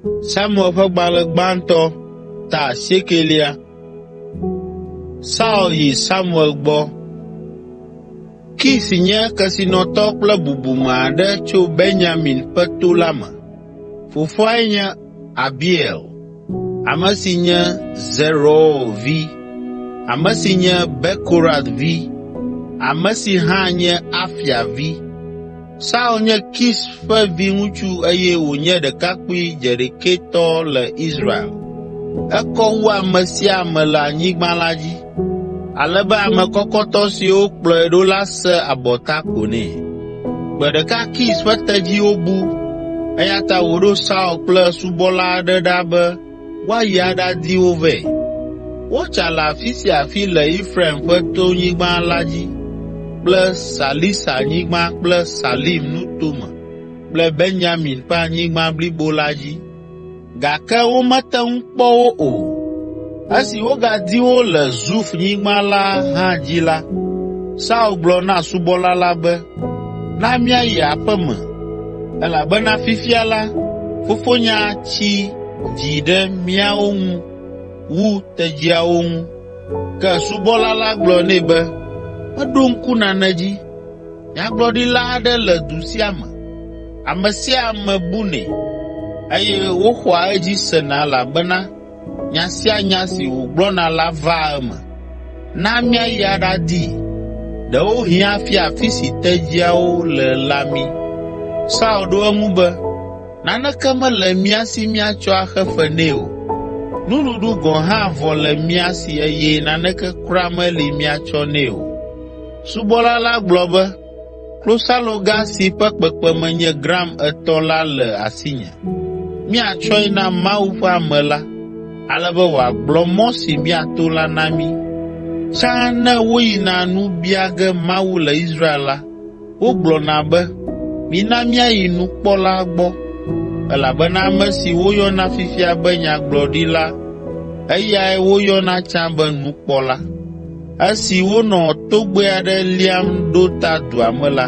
Samuel ƒe Gbalẽ gbãtɔ ta asiekelia. Saul yi Samuel gbɔ. Kis nye kesinɔtɔ kple bubume aɖe tso Benyamin ƒe to la me. Fofoae nye Abiel, ame si nye Zeroa vi, ame si nye Bekorat vi, ame si hã nye Afia vi. Saul nye Kis ƒe viŋutsu eye wònye ɖekakpui dzeɖekɛtɔ le Israel. Ekɔ wu ame sia ame le anyigba la dzi, ale be ame kɔkɔtɔ siwo kplɔe ɖo la se abɔta ko nɛ. Gbe ɖeka Kis ƒe tedziwo bu, eya ta wòɖo Saul kple subɔla aɖe ɖa be woayi aɖadi wo vɛ. Wotsa le afi sia afi le Efraim ƒe tonyigba la dzi kple Salisa nyigba kple Salim nutome kple Benyamin ƒe anyigba blibo la dzi, gake womete ŋu kpɔ wo o. Esi wogadi wo le Zuf nyigba la hã dzi la, Saul gblɔ na subɔla la be, “Na míayi aƒe me, elabena fifia la, fofonye atsi dzi ɖe míawo ŋu wu tedziawo ŋu.” Ke subɔla la gblɔ nɛ be, “Meɖo ŋku nane dzi. Nyagblɔɖila aɖe le du sia me. Ame sia ame bunɛ, eye woxɔa edzi sena elabena nya sia nya si wògblɔna la vaa eme. Na míayi aɖadii. Ɖewohĩ afia afi si tedziawo le la mí.” Saul ɖo eŋu be, “Naneke mele mía si míatsɔ axe fe nɛ o. Nuɖuɖu gɔ̃ hã vɔ le mía si eye naneke kura meli míatsɔ nɛ o.” Subɔla la gblɔ be, “Klosaloga si ƒe kpekpeme nye gram etɔ̃ la le asinye. Míatsɔe na Mawu ƒe ame la, ale be wòagblɔ mɔ si míato la na mí.” Tsã ne woyina nu bia ge Mawu le Israel la, wogblɔna be, “Mina míayi nukpɔla gbɔ,” elabena ame si woyɔna fifia be nyagblɔɖila, eyae woyɔna tsã be nukpɔla. Esi wonɔ togbɛ aɖe liam ɖo ta dua me la,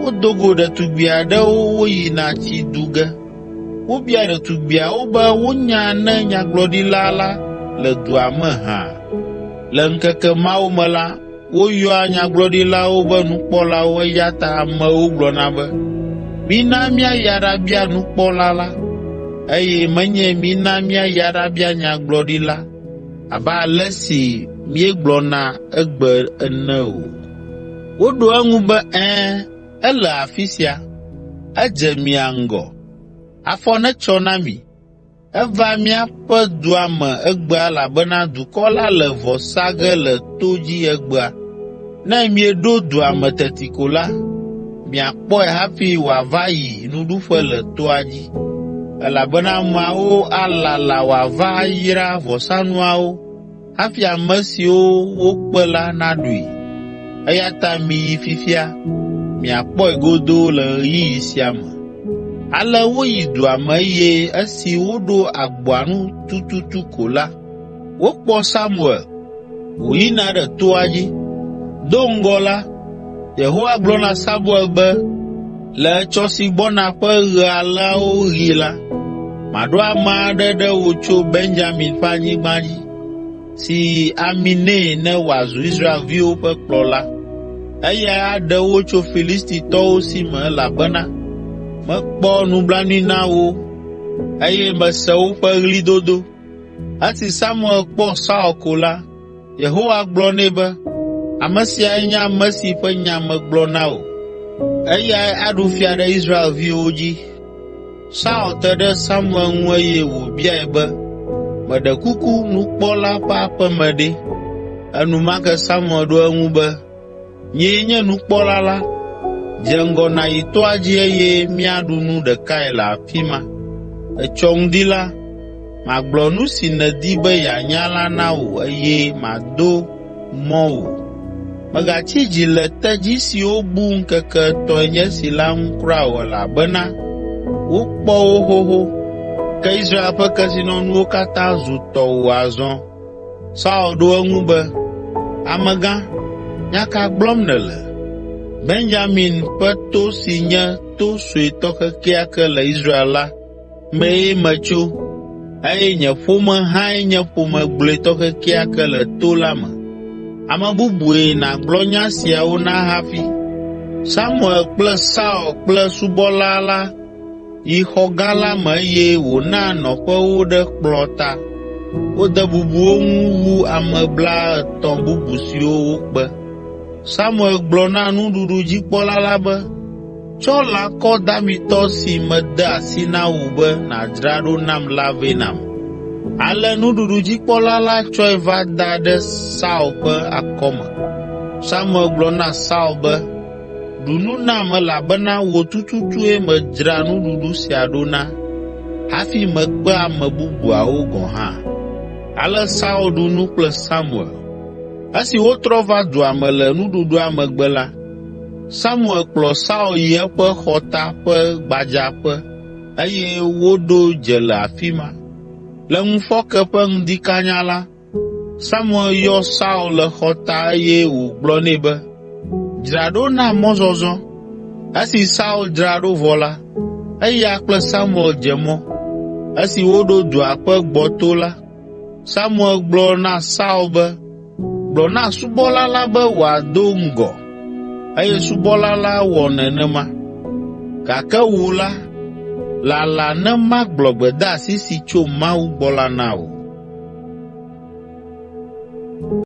wodo go ɖetugbi aɖewo woyina tsi du ge. Wobia ɖetugbiawo be wonya ne nyagblɔɖila la le dua me hã. Le ŋkeke mawo me la, woyɔa nyagblɔɖilawo be nukpɔlawo eya ta amewo gblɔna be, “Mina míayi aɖabia nukpɔla la,” eye menye “Mina míayi aɖabia nyagblɔɖila” abe ale si míegblɔna egbe ene o. Woɖo eŋu be, “Ɛ̃, ele afi sia. Edze mia ŋgɔ. Afɔ netsɔ na mi. Eva míaƒe dua me egbea elabena dukɔ la le vɔ sa ge le to dzi egbea. Ne mieɖo dua me teti ko la, miakpɔe hafi wòava yi nuɖuƒe le toa dzi, elabena ameawo alala wòava ayra vɔsanuawo hafi ame siwo wokpe la naɖui. Eya ta miyi fifia, miakpɔe godoo le ɣeyiɣi sia me.” Ale woyi dua me eye esi woɖo agboa nu tututu ko la, wokpɔ Samuel wòyina ɖe toa dzi. Do ŋgɔ la, Yehowa gblɔ na Samuel be, “Le etsɔ si gbɔna ƒe ɣe aleawo ɣi la, maɖo ame aɖe ɖe wò tso Benyamin ƒe anyigba dzi, si ami nɛ ne wòazu Israelviwo ƒe kplɔla. Eyae aɖe wo tso Filistitɔwo si me elabena mekpɔ nublanui na wo eye mese woƒe ɣlidodo.” Esi Samuel kpɔ Saul ko la, Yehowa gblɔ nɛ be, “Ame siae nye ame si ƒe nya megblɔ na wò. Eyae aɖu fia ɖe Israelviwo dzi.” Saul te ɖe Samuel ŋu eye wòbiae be, “Meɖe kuku nukpɔla ƒe aƒe me ɖe?” Enumake Samuel ɖo eŋu be, “Nyee nye nukpɔla la. Dze ŋgɔ nàyi toa dzi eye míaɖu nu ɖekae le afi ma. Etsɔ ŋdi la, magblɔ nu si nèdi be yeanya la na wò eye mado mɔ wò. Mègatsi dzi le tedzi siwo bu ŋkeke etɔ̃e nye esi la ŋu kura o elabena wokpɔ wo xoxo, ke Israel ƒe kesinɔnuwo katã zu tɔwò azɔ.” Saul ɖo eŋu be, “Amegã, nya ka gblɔm nèle? Benyamin ƒe to si nye to suetɔ kekeake le Israel la. mee metso, eye nye ƒome hãe nye ƒome gblɔetɔ kekeake le to la me. Ame bubue nàgblɔ nya siawo na hafi.” Samuel kple Saul kple subɔla la yi xɔ gã la me eye wòna nɔƒe wo ɖe kplɔ̃ ta. Wode bubu wo ŋu wu ame blaetɔ̃ bubu siwo wokpe. Samuel gblɔ na nuɖuɖudzikpɔla la be, “Tsɔ lãkɔ damitɔ si mede asi na wò be nàdzra ɖo nam la vɛ nam.” Ale nuɖuɖudzikpɔla la tsɔe va da ɖe Saul ƒe akɔme. Samuel gblɔ na Saul be, “Ɖu nu nam elabena wò tututue medzra nuɖuɖu sia ɖo na hafi mekpe ame bubuawo gɔ̃ hã.” Ale Saul ɖu nu kple Samuel. Esi wotrɔ va dua me le nuɖuɖua megbe la, Samuel kplɔ Saul yi eƒe xɔta ƒe gbadzaƒe eye woɖo dze le afi ma. Le ŋufɔke ƒe ŋdi kanya la, Samuel yɔ Saul le xɔta eye wògblɔ nɛ be, “Dzra ɖo na mɔzɔzɔ.” Esi Saul dzra ɖo vɔ la, eya kple Samuel dze mɔ. Esi woɖo dua ƒe gbɔto la, Samuel gblɔ na Saul be, “Gblɔ na subɔla la be wòado ŋgɔ,” eye subɔla la wɔ nenema. Gake wò la, lala ne magblɔ gbedeasi si tso Mawu gbɔ la na wò.